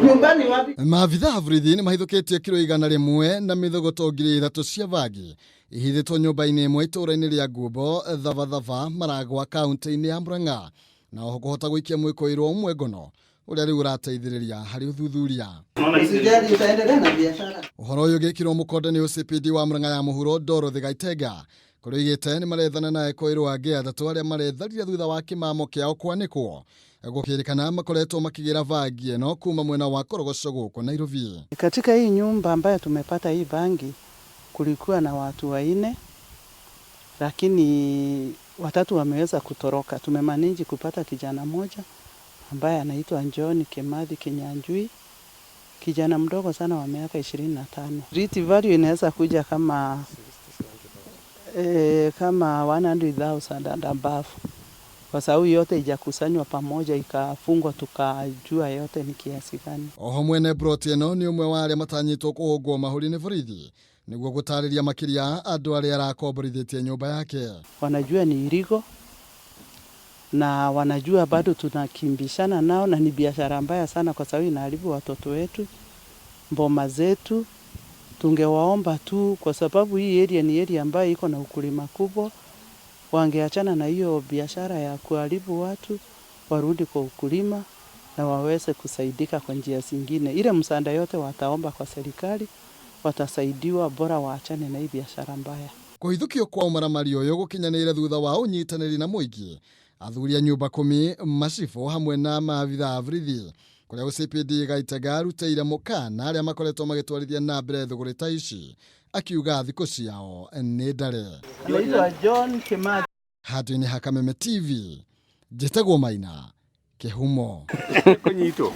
Nyumbani wapi? Maabitha a borithi nĩ mahithũkĩtie kiro 100 na mĩthogoto 3000 cia bangi ihithĩtwo nyũmba-inĩ ĩmwe itũũra-inĩ rĩa Ngumbo Thabathaba Maragwa kaunti-inĩ ya Murang'a na oho kũhota gũikia mwĩkũĩrwo ũmwe ngono ũrĩa rĩu ũrateithĩrĩria harĩ ũthuthuria. Usijali, utaendelea na biashara. Ũhoro ũyũ ũgĩkĩrwo mũkonde nĩ OCPD wa Murang'a ya mũhuro Dorothy Gaitenga kũrĩa oigĩte nĩ marethana na ekũĩrwo angĩ atatũ arĩa maretharire thutha wa kĩmamo kĩao kwanĩkwo gũkĩrĩkana makoretwo makĩgĩra bangi ĩno kuma mwena wa Korogoco gũkũ Nairobi. Katika hii nyumba ambayo tumepata hii bangi kulikuwa na watu wanne, lakini watatu wameweza kutoroka. Tumemanage kupata kijana mmoja ambaye anaitwa John Kimathi Kinyanjui, kijana mdogo sana wa miaka 25. Street value inaweza kuja kama 100,000 and above, kwa sababu yote ijakusanywa pamoja ikafungwa tukajua yote ni kiasi gani. Oho mwene broti ĩno nĩ ũmwe wa arĩa matanyĩtwo kũhũngwo mahũri nĩ borithi nĩguo gũtarĩria makĩria andũ arĩa arakomborithĩtie nyũmba yake. Wanajua ni illegal na wanajua bado tunakimbishana nao, na ni biashara mbaya sana, kwa sababu inaharibu watoto wetu, mboma zetu. Tungewaomba tu, kwa sababu hii area ni area ambayo iko na ukulima kubwa, wangeachana na hiyo biashara ya kuharibu watu, warudi kwa ukulima na waweze kusaidika kwa njia zingine. Ile msaada yote wataomba kwa serikali watasaidiwa, bora waachane na hii biashara mbaya. Kũhithũkio kwa ũmaramari ũyũ gũkinyanĩire thutha wa ũnyitanĩri na mũingĩ athuri a nyũmba kumi macibũ hamwe na maabitha a borithi kũrĩa OCPD Gaitenga arutĩire mũkana arĩa makoretwo magĩtwarithia na mbere thũgũrĩ ta ici akiuga thikũ ciao nĩ ndare. Anaitwa John Kimathi. Handũ-inĩ ha Kameme TV njĩtagwo Maina Kĩhumo. Kũnyitwo.